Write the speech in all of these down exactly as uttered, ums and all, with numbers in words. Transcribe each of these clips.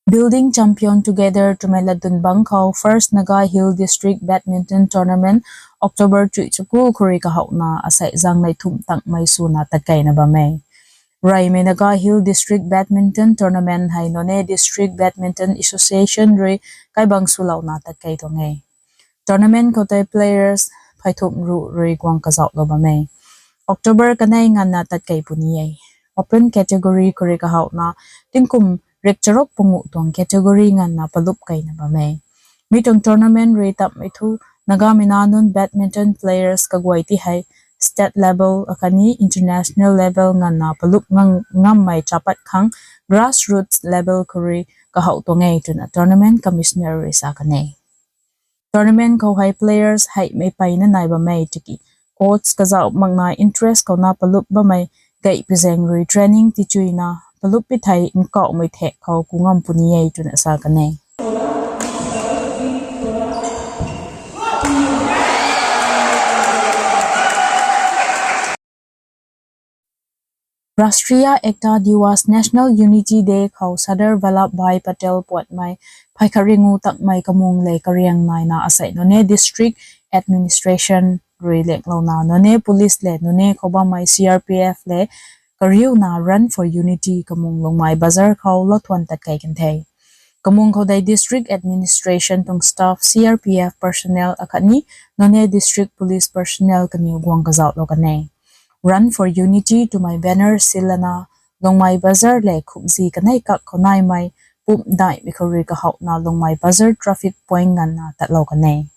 Building Champion Together twmei latdyn bangc khou First Naga Hill District Badminton Tournament October chuih chaku khou rui kahowna asei zangnei thumh tangmei swna tatkeina bam e. Reymei Naga Hill District Badminton Tournament hei Noney District Badminton Association rui kaibang swlouna tatkei tuang e. Tournament khou tei players phey thumh ruh rui guang kazauhlou bam e. October kanei nganvna tatkei puni e. Open category khou rui kahowna tingkum rikcharuk panguh tuang category nganvna palup keyna bam e. Mi tuang tournament rui tapmei thu Nagamei nac nunc badminton players kaguay ti hei state level akhatni international level nganvna palup ngammei chapat khang grassroots level khou rui kahow tuang e twna tournament commissioner rui sa kan e. Tournament khou hei players heimei peyna nai bam e tiki coach kazauh makna interest khouna palup bammei gaypui zaeng rui training tichuina palup pi thei nkauhmei thek khou ku ngam puni e twna sa kan e. Rashtriya Ekta Diwas, National Unity Day khou Sardar Vallabhbhai Patel puatmei phey khat ringu takmei kamung le kariang naina asei Noney District Administration rui lenglouna Noney Police le Noney khou bammei C R P F le kariuna Run for Unity kamung Lungmei Bazar khou louthuan tatkei kan the. Kamung khou dei District Administration tuang staff, C R P F personnel akhatni Noney District Police personnel kaniw guang kazauhlou kan e. Run for Unity twmei banner silana Lungmei Bazar le khukzi kanei kak khou naimei pumh daihmei khou rui kahowna Lungmei Bazar traffic point nganvna tatlou kan e.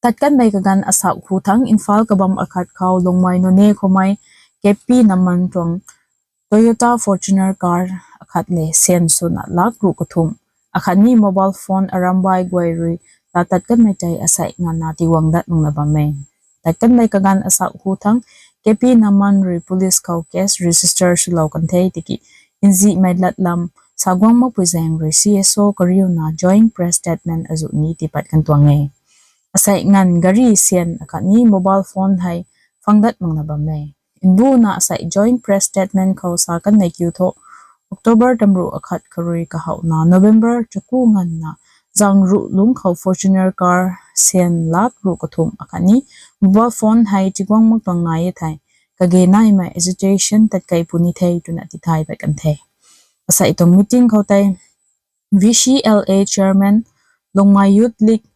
Tat kanmei kaganv asauh khu thangc Imphal kabam akhat khou Lungmei Noney khoumei K P Naman tuang Toyota Fortuner car akhat le syan swna lakh ruh kathumh akhatni mobile phone arambai guay rui laa tat kanmei tei asei nganvna tiguang dat nungna bam e. Tat kanmei kaganv asauh khu thangc K P Naman rui police khou case register swlou kan the tiki nzihmei latlam sa guang makpui zaeng rui C S O kariuna joint press statement azuh ni tiipat kan tuang e. Asei nganv gari syan akhatni mobile phone hei phang dat makna bam e. Mbuna asei joint press statement khou sa kanmei kiu thu October tamruh akhat khou rui kahowna November chaku nganvna zang ruh lungc khou Fortuner car syan lakh ruh kathumh akhatni mobile phone hei tiguang mak tuang nai e thei kage naimei agitation tatkei puni the twna tithay pat kan the. Asei tuang meeting khou tei V C L A Chairman, Lungmei Youth League,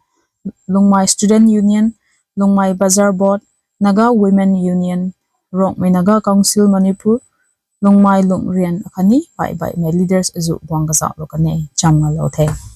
Lungmei Student Union, Lungmei Bazar Board, Naga Women Union, Rongmei Naga Council Manipur, Lungmei Lungrian akhatni baih baihmei leaders azuh guang kazauhlou kan e. Cham ngalou the.